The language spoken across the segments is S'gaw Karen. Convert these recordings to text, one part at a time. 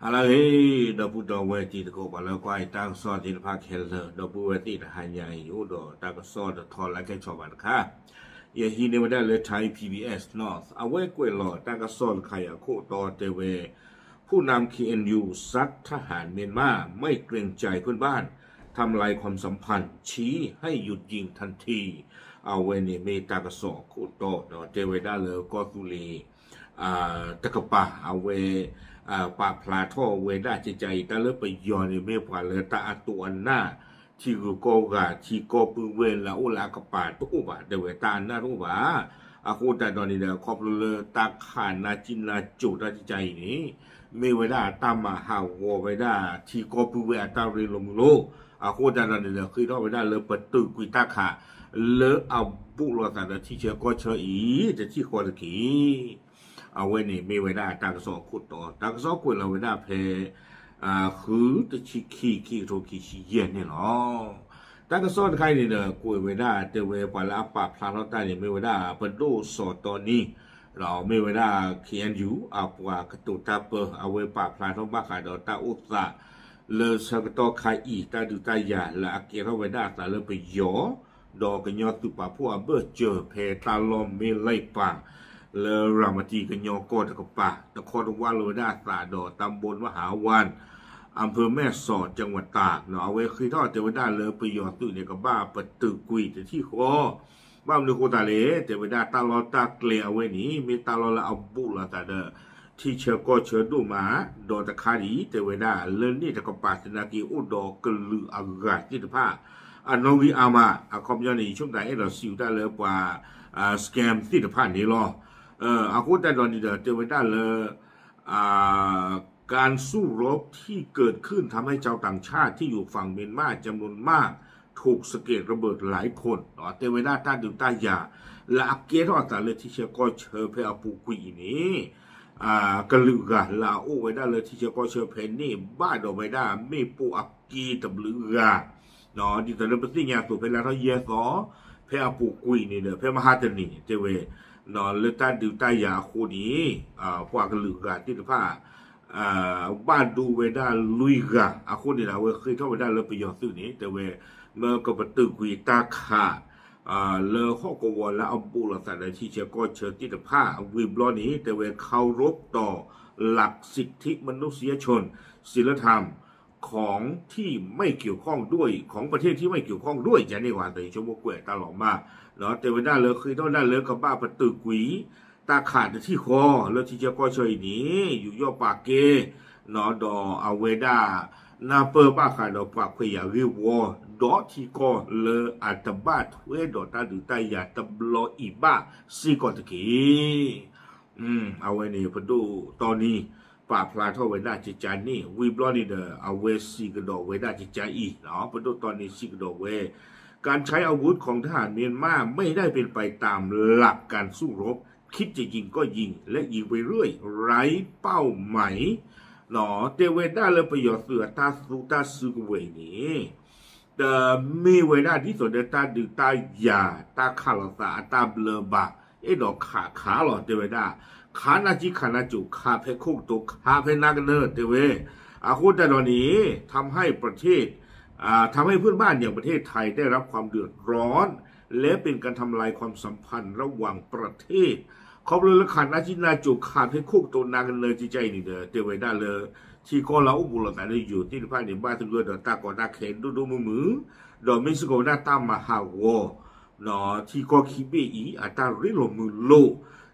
ဟါလၢအဂ့ၤ ဒီပုၢ်ဒီဝဲၢ်တံၤသကိး ပှၤလၢကွၢ်တၢ်ကစီၣ်သ့ၣ်တဖၣ်ခဲလၢာ် ဒီပုၢ်ဝဲၢ်သ့ၣ်တဟါညါအံၤ အိၣ်ဒီးတၢ်ကစီၣ်တထီလၢကဲဆီၣ်ဘၣ်တခါ, ယဟံးန့ၢ်ဝဲဒၣ်လၢ Thai P B S North အဝဲကွဲးလီၤတၢ်ကစီၣ်တခါအံၤအခိၣ်တီတဲဝဲ ผู้นำ เคเอ็นยู ซัดทหารเมียนมาไม่เกรงใจเพื่อนบ้าน ทำลายความสัมพันธ์ ชี้ให้หยุดยิงทันที အဝဲန့ၣ်မ့ၢ်တၢ်ကစီၣ်အခိၣ်တီ တဲဝဲဒၣ်လၢကီၢ်သူလ့ၤ တကပၤ အဝဲ ပာ်ဖျါထီၣ်ဝဲဒၣ်ကကါအံၤ တၢ်လၢပယီၤန့ၣ် မ့ၢ်ပှၤလၢတၢ်အတိာ်အနၢ် ထံဂုၤကီၢ်ဂၤ ထံကီၢ်ပုၢ်ဝဲၢ်လၢအအိၣ်လၢအကပၤတအိၣ်ဘၣ် တဲဝဲတၢ်အနၢ်တအိၣ်ဘၣ်. အဃိသတးဒီးန့ၣ်ဒီး ခီဖျိလၢတၢ်ခးနါကံၣ်နါကိၤတၢ်ကကါအံၤန့ၣ် မ့ၢ်ဝဲဒၣ်တၢ်မၤဟးဂီၤဝဲဒၣ်ထံကီၢ်ပုၢ်ဝဲၢ်အတၢ်ရ့လိာ်မုာ်လိာ်, အဃိသတးဒီးန့ၣ်ဒီး ဃ့ထီၣ်ဝဲဒၣ်လၢပတုာ်ကွံာ်တၢ်ခး လၢအဘူးလိာ်သးဒီးထံဆၢကီၢ်ဆၢအံၤ တထံၣ်ဃီတက့ၢ်. အဝဲန့ၣ်မ့ၢ်ဝဲဒၣ်တၢ်ကစီၣ်အခိၣ်တီ, တၢ်ကစီၣ်ကွဲးလီၤဝဲဒၣ်ဖဲ ဃုတဆံခံ ခံကထိခံဆံယဲၢ်န့ၣ်လီၤ. တၢ်ကစီၣ်တခါအံၤန့ၣ်ဒီး ကွဲးဝဲဒၣ်တဲဝဲပှၤလၢအပာ်ဖျါထီၣ်တၢ်န့ၣ် မ့ၢ်ဝဲဒၣ် ပဒိၣ်စီၤတီနံ မ့ၢ်ဝဲဒၣ် K N U အပှၤကတိၤတၢ်ပၢ အဝဲပာ်ဖျါထီၣ်ဘၣ်ဃးဒီးတၢ်အိၣ်သး လၢဆၢကတီၢ်ခါအံၤ တၢ်ဒုးတၢ်ယၤလၢအကဲထီၣ်ဝဲဒၣ်အသးလၢပယီၤ ဒီးကညီသုးပာ်ဖှိၣ်အဘၢၣ်စၢၤဖဲတၢ်လီၢ်မ့လံပၢ် လၢရၤမတံကညီကီၢ်တကပၤ တခီတဝၢလီၤဝဲဒၣ်အသးဒီးတၢ်ဘိမဟါဝၢ် အၣ်ဖၢၣ်မဲၢ်စီး ကၠဲးဝးတၢ် အဝဲဃ့ထီၣ်တဲဝဲဒၣ်လၢပယီၤသုးန့ၣ် ကဘၣ်ပတုာ်ကွံာ်တထံၣ်ဃီ ဘၣ်မနုၤအဃိသတးလဲၣ် တဲဝဲဒၣ်တၢ်လီၢ်တၢ်ကျဲအဝဲန့ၣ် မ့ၢ်တၢ်လီၢ်လၢအဘူးလိာ်သးဒီး ထံဆၢကီၢ်ဆၢဒိၣ်မး ဒီးတခါဒံး တဲဝဲဒၣ်လၢန့ၣ်တကပၤသနာ်က့အိၣ်ဒီးကလုာ်အဂၤသ့ၣ်တဖၣ် အနီၣ်ဂံၢ်အါမး အခီပညီန့ၣ် ယဆိကမိၣ်တၢ်အဲၣ်ဒိးစံးဝဲဒၣ်လၢပှၤ scam သ့ၣ်တဖၣ်န့ၣ်လီၤ. အဃိသတးဒီးန့ၣ်ဒီး တဲဝဲဒၣ်လၢ การสู้รบที่เกิดขึ้นทำให้ชาวต่างชาติที่อยู่ฝั่งเมียนมาจำนวนมากถูกสะเก็ดระเบิดหลายคน တဲဝဲဒၣ်တၢ်ဒုးတၢ်ယၤ လၢအကဲထီၣ်အသးလၢထံဆၢကီၢ်ဆၢဖဲအပူၤကွံာ်အံၤန့ၣ် ကလုာ်ဂၤလၢအအိၣ်ဝဲဒၣ်လၢထံဆၢကီၢ်ဆၢဖဲန့ၣ် ဘၣ်ဒီးဝဲဒၣ်မ့ၣ်ပိၢ်အက့တဘျုးဂၤ ဒ်သိးလၢပသ့ၣ်ညါအသိးဖဲလါထီၣ်ယဲၢ်သီ ဖဲအပူၤကွံာ်န့ၣ်ဒီး ဖဲမဟါတနံၤန့ၣ် တဲဝဲ လၢတၢ်ဒုးတၢ်ယၤအဃိန့ၣ် ပှၤကလုာ်ဂၤသ့ၣ်တဖၣ် ဘၣ်ဒိဝဲဒၣ်လွံၢ်ဂၤ အဃိန့ၣ်ဒီး အဝဲဃ့ထီၣ်ဝဲဒၣ်လၢပယီၤသုးန့ၣ် တဲဝဲ မ့ၢ်ကပတုာ်ကွံာ်တၢ်ခး လၢဟီၣ်ကဝီၤလၢအဘူးလိာ်သးဒီးထံဆၢကီၢ်ဆၢသ့ၣ်တဖၣ် ဝံၤဘျီန့ၣ် တဲဝဲ เคารพต่อหลักสิทธิมนุษยชน ศีลธรรม ของที่ไม่เกี่ยวข้องด้วย ของประเทศที่ไม่เกี่ยวข้องด้วย ယန့ၣ်ဝဲသ့ၣ် ဆိကမိၣ်ကွဲးတၢ်လီၤမၢ် တဲဝဲဒၣ်လၢဃ့ထီၣ်ဒၣ်လၢကဘၣ်ပတုာ်ကွံာ် တၢ်ခးတထံၣ်ဃီ လၢထံဆၢကီၢ်ဆၢအံၤန့ၣ် ယူးယီၣ်ပာ်ကဲ ဒီးအဝဲဒၣ် နၢ်ပၢၢ်ဘၣ်ဃးဒီးပှၤခွဲးယာ်ဂ့ၢ်ဝီ ဒီးထံကီၢ်လၢအတဘၣ်ထွဲဒီးတၢ်ဒုးတၢ်ယၤတဘျီအံၤဘၣ် စ့ၢ်ကီးတက့ၢ်. အဝဲန့ၣ် ပဒိၣ်တီနံ ပာ်ဖျါထီၣ်ဝဲဒၣ်ကကါန့ၣ် ဝံၤဘျီန့ၣ်ဒီး အဝဲစံးကဒီးဝဲဒၣ်ကကါအံၤ ပဒိၣ်တီနံစံးကဒီးဝဲ การใช้อาวุธของทหารเมียนมาไม่ได้เป็นไปตามหลักการสู้รบ คิดจะยิงก็ยิง และยิงไปเรื่อย ไร้เป้าหมาย တဲဝဲဒၣ်လၢပယီၤသုးအတၢ်သူတၢ်စုကဝဲၤအံၤန့ၣ် တမ့ၢ်ဝဲဒၣ်ဒ်သိးဒီးတၢ်ဒုးတၢ်ယၤ တၢ်ခးလိာ်သးအတၢ်ဘျၢဘၣ် အဲၣ်ဒိးခးခးလီၤ တဲဝဲဒၣ် ခးနါကံၣ်ခးနါကိၤ ခးဖဲခိၣ်ကတိၤ ခးဖဲနါကနၢၤ တဲဝဲ အဃိသတးဒီးန့ၣ် ทำให้ประเทศ อ่า ทำให้เพื่อนบ้านอย่างประเทศไทยได้รับความเดือดร้อน และเป็นการทำลายความสัมพันธ์ระหว่างประเทศ ခီဖျိလၢခးနါကံၣ်နါကိၤ ခးဖဲခိၣ်ကတိၤနါကနၢၤကကါအံၤန့ၣ်ဒီး တဲဝဲဒၣ်လၢ ထံကီၢ်လၢအအိၣ်ဘူးလိာ်သးလၢယိၤသ့ၣ်တဖၣ်န့ၣ် ဘၣ်သဂၢၢ်ဒီးတၢ်ကီတၢ်ခဲဒိၣ်ဒိၣ်မုၢ်မုၢ် ဒီးမ့ၢ်စ့ၢ်ကီးဝဲဒၣ်တၢ်မၤဟးဂီၤ ထံကီၢ်ခံဘ့ၣ်အံၤ အတၢ်ရ့လိာ်မုာ်လိာ်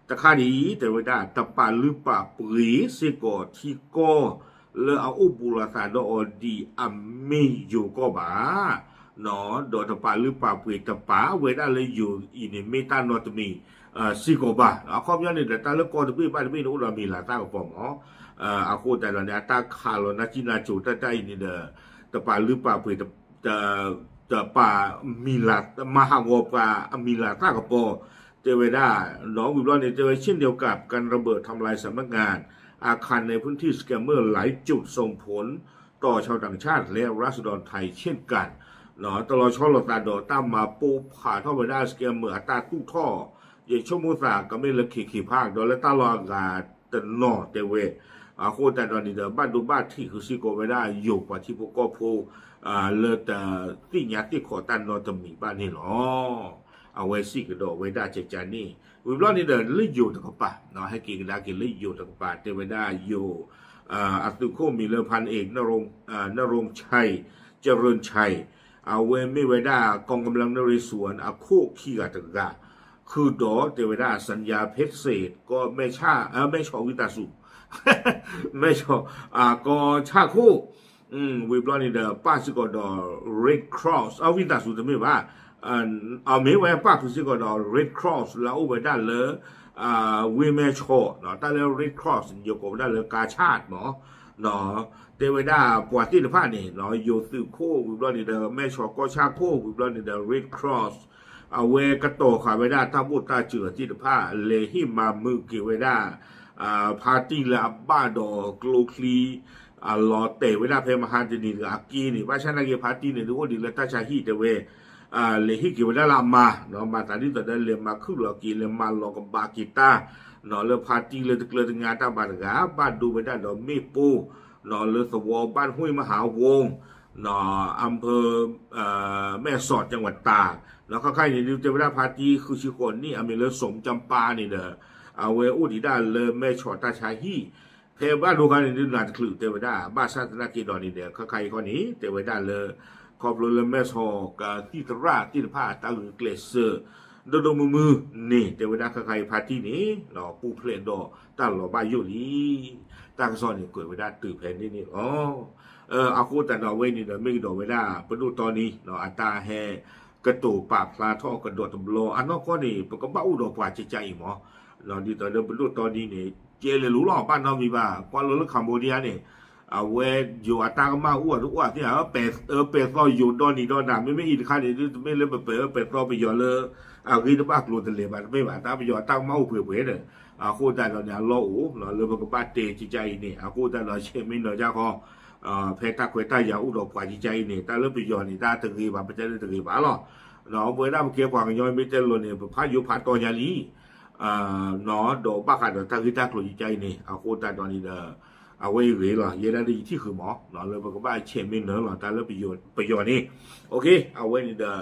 တခါဒံး တဲဝဲဒၣ် တပာ်လုၢ်ပာ်ပှ့ၤစ့ၢ်ကီးထံကီၢ်လၢအအိၣ်ဘူးလိာ်သးဒီးအီၤဒ်အမ့ၢ်ယိၤကီၢ်ဘၣ် ဒီးတပာ်လုၢ်ပာ်ပှ့ၤ တပာ်ဝဲဒၣ်လၢယိၤအံၤန့ၣ် မ့ၢ်တၢ်နီတမံၤစ့ၢ်ကီးဘၣ်. အခီပညီန့ၣ်ဒီး တၢ်လၢကီၢ်တဘ့ၣ်ဘၣ်တဘ့ၣ်န့ၣ် အိၣ်ဒီးအမံၤလၤသၣ်ကပီၤမး အဃိသတးဒီးန့ၣ် အတၢ်ခးလီၤနါကံၣ်နါကိၤတၢ်တၢ်အံၤန့ၣ်ဒီး တပာ်လုၢ်ပာ်ပှ့ၤ တပာ်မၤဟးဂီၤပှၤအမံၤလၤသၣ်ကပီၤ တဲဝဲဒၣ် ဒီးဝံၤဘျီန့ၣ် တဲဝဲ เช่นเดียวกับการระเบิดทำลายสำนักงานอาคารในพื้นที่ สแกมเมอร์ หลายจุดส่งผลต่อชาวต่างชาติและราษฎรไทยเช่นกัน တလီၤဆီလိာ်သးဒီးတၢ်မၤပိၢ်ဖးထီၣ်ဝဲဒၣ် scammer အတၢ်သူၣ်ထီၣ် ယဆိကမိၣ်သးကမ့ၢ်လၢ ခ့ခ့ဖၣ် ဒီးလၢတၢ်လီၢ်အဂၤတနီၤတဲဝဲ အဃိသတးဒီးန့ၣ်ဒီး ဘၣ်ဒိဘၣ်ထံးဃုာ်စ့ၢ်ကီးဝဲဒၣ်ယိၤပှၤထံဖိကီၢ်ဖိ လၢတသ့ၣ်ညါသ့ၣ်ခီးတၢ်နီတမံၤဘၣ်န့ၣ်လီၤ. အဝဲစံးကဒီးဝဲဒၣ်ကကန့ၣ် ဝံၤဘျီန့ၣ်ဒီးလၢယိၤတကပၤ ဟဲက့ၤကဒါက့ၤလၢယိၤတကပၤ တဲဝဲဒၣ်ယိၤ အသုးခိၣ်မံၤလၢ ဖါနအ့း နရိၣ်ဆဲး ကရၢၢ်ဆဲး အဝဲမ့ၢ်ဝဲဒၣ် กองกำลังนเรศวร အခိၣ်ခံဂၤတဂၤ ဃုာ်ဒီးတဲဝဲဒၣ် สัญญาเพชรเศรษฐ ကီၢ်မဲဆီးဝံသးစူၤ မဲဆီး ကီၢ်ဆၣ်ခိၣ် ဝံၤဘျီန့ၣ်ဒီး ပၣ်စ့ၢ်ကီးဒီး Red Cross အဝံသးစူၤတမ့ၢ်ဘၣ် အမ့ၢ်ဝဲပၣ်ဃုာ်စ့ၢ်ကီးဒီး Red Cross လၢအအိၣ်ဝဲဒၣ်လၢ ဝ့ၢ်မဲဆီး တၢ်လၢ Red Cross ယကိးဝဲဒၣ်လၢ ကါဆၣ် တဲဝဲဒၣ်ပှၤသ့ၣ်တဖၣ်န့ၣ် ယိၤသုးခိၣ်ဝံၤဘျီန့ၣ်ဒီး မဲဆီးကီၢ်ဆၣ်ခိၣ်ဝံၤဘျီန့ၣ်ဒီး Red Cross အဝဲကတီၤဃာ်ဝဲဒၣ်တၢ်ဘိၣ်တၢ်စၢၤသ့ၣ်တဖၣ် လဲၤဟ့ၣ်မၤမုာ်က့ၤဝဲဒၣ် ဖါတံၢ်လၢအဘၣ်ဒီးကျိချံ အလီၤတဲာ်ဝဲဒၣ်ဖဲမဟါတနံၤတဂၤအက့န့ၣ် ဘၣ်ဆၣ်နာ်က့ဖါတံၢ်န့ၣ် ဒုးအိၣ်ဒံးလၢတၢ်ဆါဟံၣ်တဲဝဲ လဲၤဟ့ၣ်က့ၤဝဲဒၣ်လၢအမါ မၤသးဒ်သိးဒီးလဲၤမၤခုၣ်လီၤက့ၤ လဲၤမၤလီၤကဘၣ်က့ၤတၢ် လၢဖါတံၢ်လၢတကျၢၤတညါတၢ်ဘၣ်တဂၤ ဘၣ်ဒိဝဲဒၣ်ဒီးမ့ၣ်ပိၢ် လၢသဝီ บ้านห้วยมหาวง อำเภอ แม่สอด จังหวัดตาก ခါခါအံၤန့ၣ် ဒုးတဲဝဲဒၣ်ဖါတံၢ်ဃုဆံဃိးနံၣ် အမံၤလၢ สมจำปา န့ၣ်ဒီး အဝဲအိၣ်ဒံးဒၣ်လၢမဲဆီးတၢ်ဆါဟံၣ် ဖဲဘၣ်ဒိခါန့ၣ်ဒုးနးတချုးတဲဝဲဒၣ် ဘၣ်ဆၣ်သနာ်က့ဒီးန့ၣ်ဒီး ခါခါအံၤခီန့ၣ် တဲဝဲဒၣ်လၢ ခီဖျိလၢမဲဆီးကသံၣ်သရၣ်သ့ၣ်တဖၣ်အတၢ်ဂုာ်ကျဲးစၢး ဒိၣ်ဒိၣ်မုၢ်မုၢ်န့ၣ် တဲဝဲဒၣ်ခါခါအံၤဖါတံၢ်န့ၣ် ပူၤဖျဲးဒီးတၢ်လီၤဘၣ်ယိၣ်လံ တၢ်ကစီၣ်န့ၣ်ကွဲးဝဲဒၣ်တုၤဖဲန့ၣ်န့ၣ်လီၤ. အဃိသတးဒီးအဝဲန့ၣ်ဒီးမ့ၢ်ကဒီးဝဲဒၣ် ပဒိၣ်တီနံၤ အတၢ်ဟဲကတိၤပာ်ဖျါထီၣ်ကဒီးတဘျီ အနီၢ်ကီၢ်န့ၣ် ပကဘၣ်အိၣ်ဒီးပှၤကကါအံၤမး ဒ်သိးလၢပဒိၣ်တီနံၤန့ၣ် ကဲလဲၤလိၤလီၤ ဘၣ်နီတမံၤဘၣ် ကွၢ်လီၤလၢ Cambodia န့ၣ် အဝဲယိၤအတၢ်ကမၣ်အိၣ်အတအိၣ်သ့ၣ် အၢပဲာ်သီယိၤဒီနံၤဒီနၤ မ့မ့ၢ်အံၤတခါန့ၣ် တမ့ၢ်လၢပပဲာ်အၢပဲာ်သီပယီၤလၢ အဂ့ၢ်တဘၣ်ကျိၤတလဲၤဘၣ်တမ့ၢ်ဘၣ် တၢ်ပယီၤအတၢ်ကမၣ်အိၣ်ပှဲၤပှဲၤဒီး အဃိသတးဒီးန့ၣ် အလီၢ်အိၣ်လၢပကဘၣ်တဲကကါအံၤန့ၣ် အဃိသတးဒီးဆဲးမ့ၢ်နၢၤကါဃီ ဖဲတၢ်ခွဲးတၢ်ယာ်အိၣ်ဒီးပှၤကကါအံၤန့ၣ် တၢ်လၢပယီၤန့ၣ် တၢ်တဂ့ၤဘၣ် ပတဲလၢတဂ့ၤဘၣ်လီၤ. ပဝဲဒၣ်ပကဲပှၤကညီမ့ၢ်တဲလိၤန့ၣ် ပဖးယိၤဖးတီညါလံ ဒီးဘၣ်ဃးဒီးတၢ်ဂ့ၢ်တၢ်ကျိၤကကါအံၤန့ၣ် အဃိသတးဒီးန့ၣ်ဒီး အဝဲအံၤဂ့ၤလီၤ ယဲဒၣ်လၢယထံၣ်ဃုာ်မး လၢပကဘၣ်ဆဲးမ့ၢ်နၢၤလီၤ တၢ်လၢပယီၤန့ၣ် အဝဲန့ၣ်ဒီး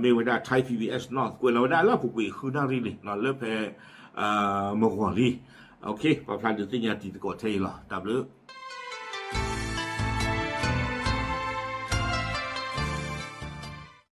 မ့ၢ်ဝဲဒၣ် Thai PBS North ကွဲးလီၤဝဲဒၣ်လၢအပူၤကွံာ်ဃုနၣ်ရံၣ်လံ လၢဖဲ မဂီၤလံ ပာ်ဖျါဒုးသ့ၣ်ညါတံၤသကိးထဲအံၤလီၤ တၢ်ဘျုး